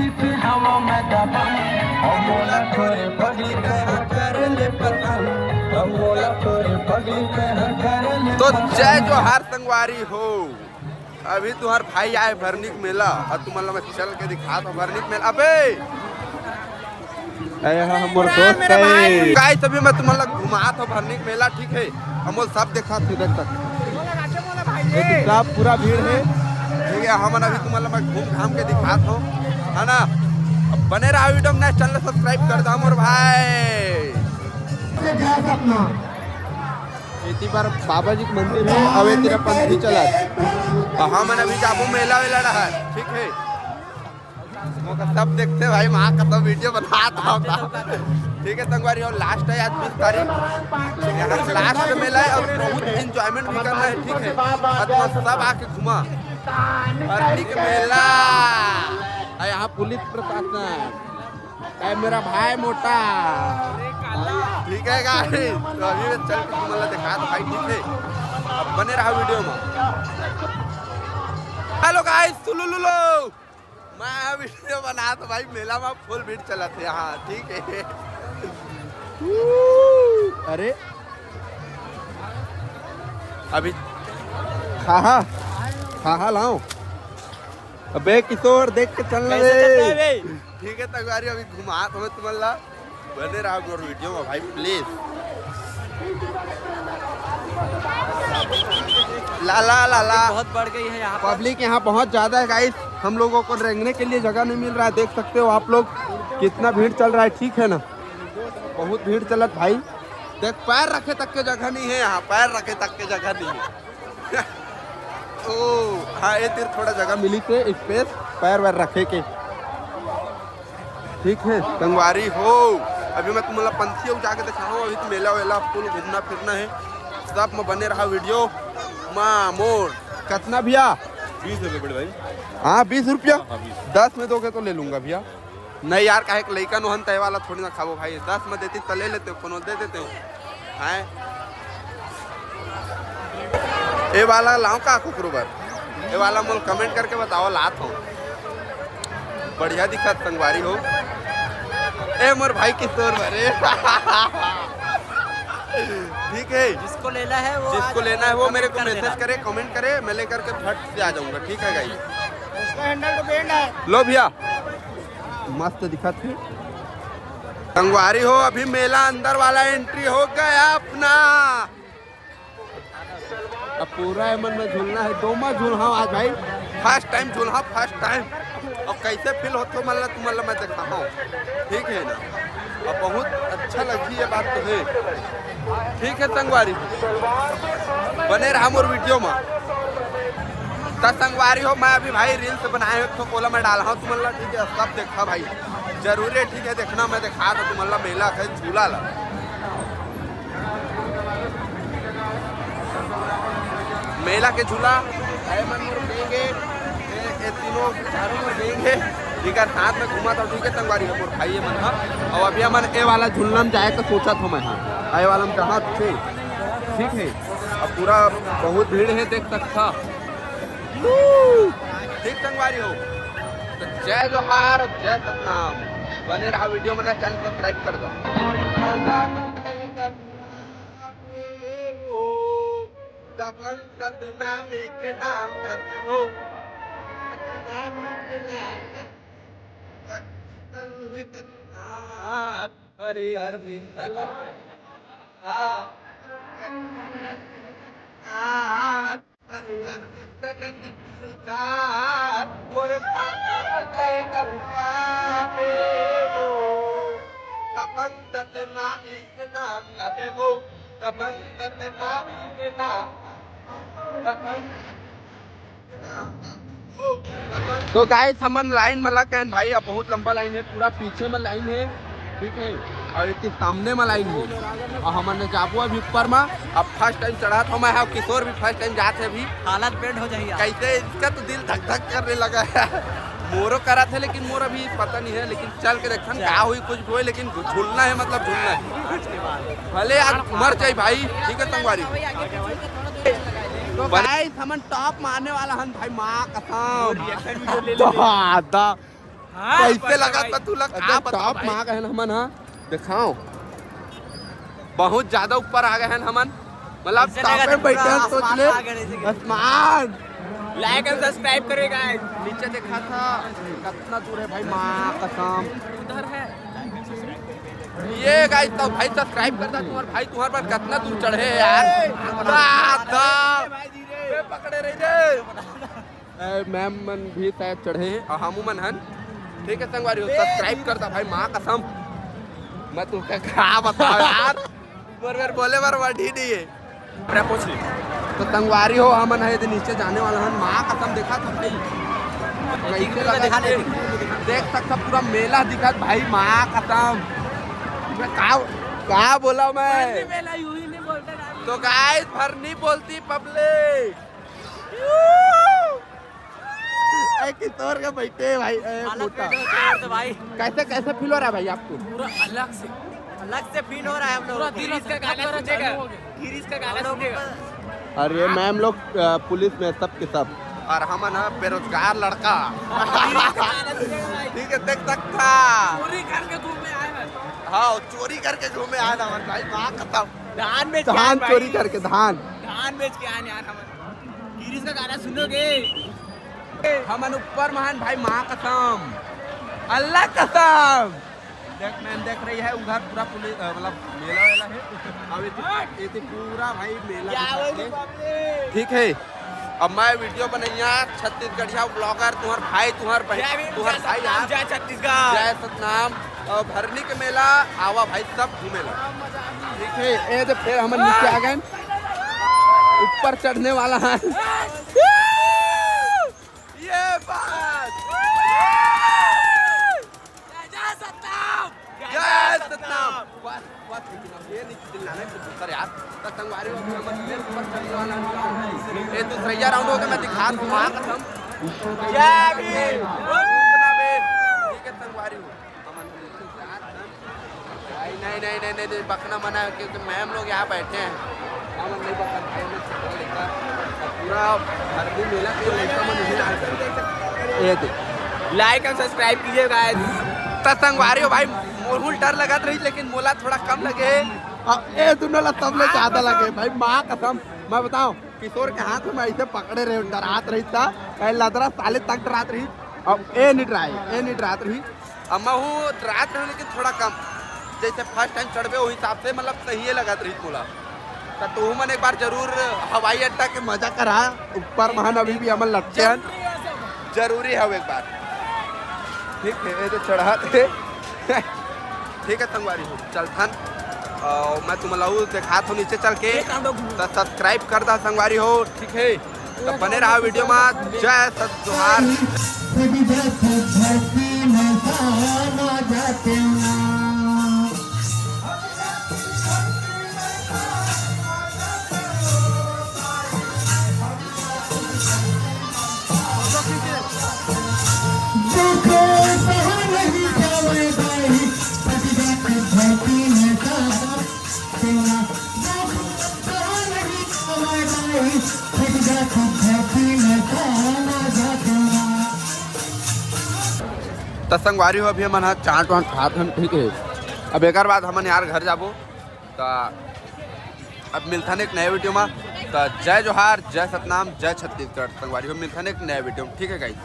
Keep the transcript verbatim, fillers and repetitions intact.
हवा में दबंग, और मोला तोरे पगली कहा कर ले पसंद, और मोला तोरे पगली कहा कर ले तो पसंद। जय जोहार संगवारी हो। अभी तुहार भाई आए भरनी के मेला, और तुमन ला मैं चल के दिखात हों भरनी के मेला। अबे, अरे हाँ, हमर दोस्त है। गाइस, अभी मैं तुमन ला घुमात हों भरनी के मेला, ठीक है? हमन सब देखा थे, देख तक ये तो सब पूरा भीड़ है, ठीक है? हमन अभी तुमन ला मैं घूम घाम के दिखात हों, है ना? अब बने रहा वीडियो में, चैनल सब्सक्राइब कर दो मोर भाई। एती बार बाबा जी के मंदिर है, अवे तेरा पंथी चला। तो हमन अभी जाबो मेला वेला डहर, ठीक है? मौका सब देखते भाई, वहाँ का तो वीडियो बनात हों। ठीक है संगवारी, और लास्ट है आज बीस तारीख, यहाँ लास्ट मेला है और बहुत एंजॉयमेंट भी करना है, ठीक है? और तुम सब आके घूमा, भरनी के मेला। और यहाँ पुलिस प्रशासन, ए मेरा भाई मोटा, ठीक है गाइस? तो अभी मैं चल के तुमन ला दिखात हों भाई, ठीक है? अब बने रहा वीडियो में। हेलो गाइस, सुलुलुलो, मैं वीडियो बनात हों भाई, मेला में फुल भीड़ चलत है यहाँ, ठीक है? अरे अभी हाँ हाँ हाँ हाँ लाओ। अबे किशोर, देख के चलना कैसे चलता है रे। बे? ठीक है संगवारी, अभी घुमात हों तुमन ला, बने रहा मोर वीडियो में भाई, प्लीज। ला ला ला ला। बहुत बढ़ गई है यहाँ पर। पब्लिक यहाँ बहुत ज्यादा है गाइस, हम लोगों को रेंगने के लिए जगह नहीं मिल रहा है। देख सकते हो आप लोग कितना भीड़ चल रहा है, ठीक है ना? बहुत भीड़ चलत भाई, देख पैर रखे तक के जगह नहीं है यहाँ, पैर रखे तक के जगह नहीं है। ओ हाँ, ये तीर थोड़ा जगह मिली थे, स्पेस पैर वैर रखे के। ठीक है संगवारी हो, अभी मैं तुमन ला पंथी अउ जाके दिखाहूँ। अभी तो मेला वेला फुल घूमना फिरना है, सब में बने रहा वीडियो मा मोर। कितना भैया? बीस रुपये बड़े भाई। हाँ, बीस रुपया। हाँ, बीस। दस में दोगे तो ले लूंगा भैया। नहीं यार, काहे के लइका नोहन, तय वाला थोड़ी ना खाबो भाई, दस में देती तो ले लेते हो, कोनो दे देते हो। हैं? ए वाला लाओ का कुकरू बर? ए वाला मोल कमेंट करके बताओ, लात हों। बढ़िया दिखत संगवारी हो। ए मोर भाई किशोर बर ए। ठीक है, जिसको लेना है वो जिसको आज लेना है वो मेरे को कर मैसेज देना। करे, कमेंट करे, मैं लेकर के फट से आ जाऊंगा। ठीक है गाइस, उसका हैंडल तो बेंड है। लो भैया, मस्त दिखत है संगवारी हो। अभी मेला अंदर वाला एंट्री हो गया अपना। अब पूरा एमन में झूलना है, दो में झूलहा आज भाई, फर्स्ट टाइम झूलहा, फर्स्ट टाइम। और कैसे फील होत हो, मतलब तुमन ला मैं दिखाहूँ, ठीक है ना? अब बहुत अच्छा लगही, ये बात तो है। ठीक है संगवारी, बने रहा मोर वीडियो में। त संगवारी हो, मैं अभी भाई रील्स बनाए हो तो कोला मैं डाला हूँ तुमन ला, ठीक है? सब देखा भाई, जरूरी है, ठीक है? देखना, मैं दिखा दो तुमन ला मेला के झूला ला। मेला के झूला, ए मन मोर बेंगे, ए, ए तीनों चारों मोर बेंगे, ठीक है? साथ में घूमा था, ठीक है संगवारी हो, मोर भाई ये मन था। और अभी हमन ए वाला झूलना में जाए के सोचा था मैं, हाँ, ए वाला में कहा थे, ठीक है? अब पूरा बहुत भीड़ है, देख सकता। ठीक संगवारी हो, तो जय जोहार, जय सतनाम। बने रहा वीडियो में, चैनल सब्सक्राइब कर दो। हरे हरे। तो गाइस, हमन लाइन में लग गए भाई, अब बहुत लंबा लाइन है, पूरा पीछे में लाइन है, ठीक है, और एक सामने में लाइन है, और हमन जाबो अभी ऊपर में। अब फर्स्ट टाइम चढ़त हों मैं, हाँ, किशोर भी फर्स्ट टाइम जात हे अभी। हालत बेंड हो जाही। कैसे इसका तो दिल धक धक करने लगा है। मोरो करत हे, लेकिन मोर अभी पता नहीं है, लेकिन चल के देखन का होई, कुछ भी होई, लेकिन झूलना है, मतलब झूलना है, भले आज मर जाई भाई, ठीक है संगवारी। तो गाइस, हमन टॉप मारने वाला हन भाई, माँ कसम। दादा, हाँ, कैसे लगा? तू लग, अबे, आप बताओ top भाई। में आ गए हैं हमन, हाँ, दिखाओ, बहुत ज्यादा ऊपर आ गए हैं हमन, मतलब top में बैठे हैं, सोच ले। आसमान। Like and subscribe करें guys। नीचे देखा था, कितना दूर है भाई, माँ कसम। उधर है। ये guys, तो भाई subscribe करता तुम्हार भाई, तुम्हार पर कितना दूर चढ़े यार। दादा। पकड़े रही रे। ए, मैम मन भी शायद चढ़े हैं और हमू मन हन। ठीक है संगवारी हो, subscribe कर दा भाई, माँ कसम। मैं तुमका का बताओ यार, मोर मेर बोले बर word ही नहीं है। पूरा पूछ ले। तो संगवारी हो, हमन है नीचे जाने वाला हन, माँ कसम। देखा था भाई, कैसे लगा? देख सकता पूरा मेला दिखत भाई, माँ कसम। मैं का का बोला मैं? तो guys, भरनी बोलती पब्लिक। ए, किशोर के बैठे भाई, ए, हालत मोटा। में तो जोर से भाई। कैसे, कैसे फील हो रहा है भाई आपको? पूरा अलग से, अलग से फील हो रहा है हम लोगों को। गिरीश का गाना सुनेगा। गिरीश का गाना सुनेगा। अरे मैम लोग, अ, पुलिस में सब के सब। और हम ना बेरोजगार लड़का। ठीक है, देख सकता। चोरी करके घूमे आए हैं। हाँ, चोरी करके घूमे आए ना हमारे भाई, माँ कसम। धान बेच के आए धान भाई। चोरी करके धान। धान बेच के आए यार हम। गिरीश का गाना सुनोगे? हमन ऊपर महान भाई, माँ कसम, अल्लाह कसम। देख, मैम देख रही है उधर पूरा पुलिस, अ, मतलब मेला वेला है। अब ये तो, ये तो पूरा भाई मेला क्या दिखा बोल के। ठीक है, अब मैं वीडियो बनैया, छत्तीसगढ़िया vlogger, तुम्हार भाई, तुम्हार बहन, जय भीम, तुम्हार जय भाई सतनाम, यार। जय छत्तीसगढ़। जय सतनाम। और भरनी के मेला आवा भाई, सब घूमेला। ठीक है, ये तो फिर हम नीचे आ गए, ऊपर चढ़ने वाला है। ये बात। जय सतनाम। जय सतनाम। बस, बस, ये नहीं चिल्लाना है, कुछ ऊपर यार। तो संगवारी हो, अभी हमन फिर ऊपर चढ़ने वाला है। ये दूसरा round हो गया, मैं दिखा दूँ, माँ कसम। जय भीम। ठीक है, संगवारी हो। हमन नीचे जात हन। भाई, नहीं, नहीं, नहीं, नहीं, नहीं, बकना मना है, क्योंकि मैम लोग यहाँ बैठे हैं। हमन नहीं बकन, भाई, हमन से बोल देता। पूरा भरनी मेला के लड़का मन यहीं आ गए। ये देख। Like and subscribe कीजिए guys। त संगवारी हो भाई, मोहूल डर लगत रही, लेकिन मोला थोड़ा कम लगे। अब ए दोनों ला सबले ज्यादा लगे भाई, माँ कसम। मैं बताऊं, किशोर के हाथ में ऐसे पकड़े रहे, डरात रही था, कहे लदरा साले तक डरात रही। अब ए नहीं डराए, ए नहीं डरात रही। अब मैं हूँ डरात रहे, लेकिन थोड़ा कम, जैसे first time चढ़बे, वही हिसाब से, मतलब, सही लगत रही मोला। तो तू मन एक बार जरूर हवाई अड्डा के मजा करा, ऊपर महान अभी भी हमन लटके हन। जरूरी है वो एक बार। ठीक है, ये तो चढ़ात है। ठीक है संगवारी हो, चलथन। और मैं तुम ला दिखात हूँ नीचे चल के। तो subscribe कर दा संगवारी हो, ठीक है? तो बने रहा वीडियो में। जय सत जोहार। त संगवारी हो, अभी हमन ह चाट वाट खात हन, ठीक है। अब एकर बाद हमन यार घर जाबो। त अब मिलथन एक नए वीडियो में। त जय जोहार, जय सतनाम, जय छत्तीसगढ़। संगवारी हो, मिलथन एक नए वीडियो में, ठीक है guys।